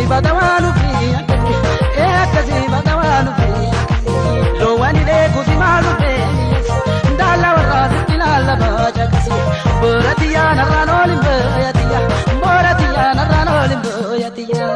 Akkasii badawaan ofii akkasii ee akkasii badawaan ofii akkasii loowwan hidhee kuusi maal dhufee daala warraa sitti lallabaa caqasii booratiyyaa narraan oolin booyatiyyaa booratiyyaa narraan oolin booyatiyyaa.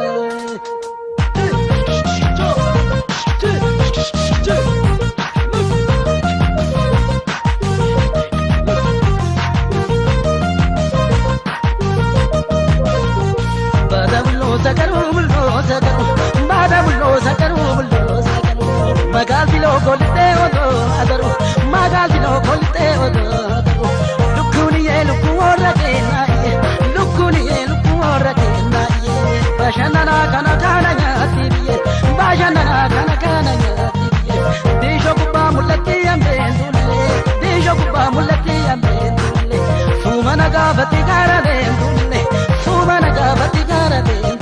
Baada bulloo sagaruu bulloo sagaruu baada bulloo sagaruu bulloo sagaruu magaalti lookolitee odoo agaruu magaalti lookolitee odoo agaruu lukkuuniyee lukkuu warra keennaayee lukkuuniyee lukkuu warra keennaayee bashannanaa kana kana nyaatti biyyee bashannanaa kana kana nyaatti biyyee diishoo gubbaa mul'atti hambeen tullee diishoo gubbaa mul'atti hambeen tullee suuma nagaafatti gaara deemtullee suuma nagaafatti gaara deemtullee.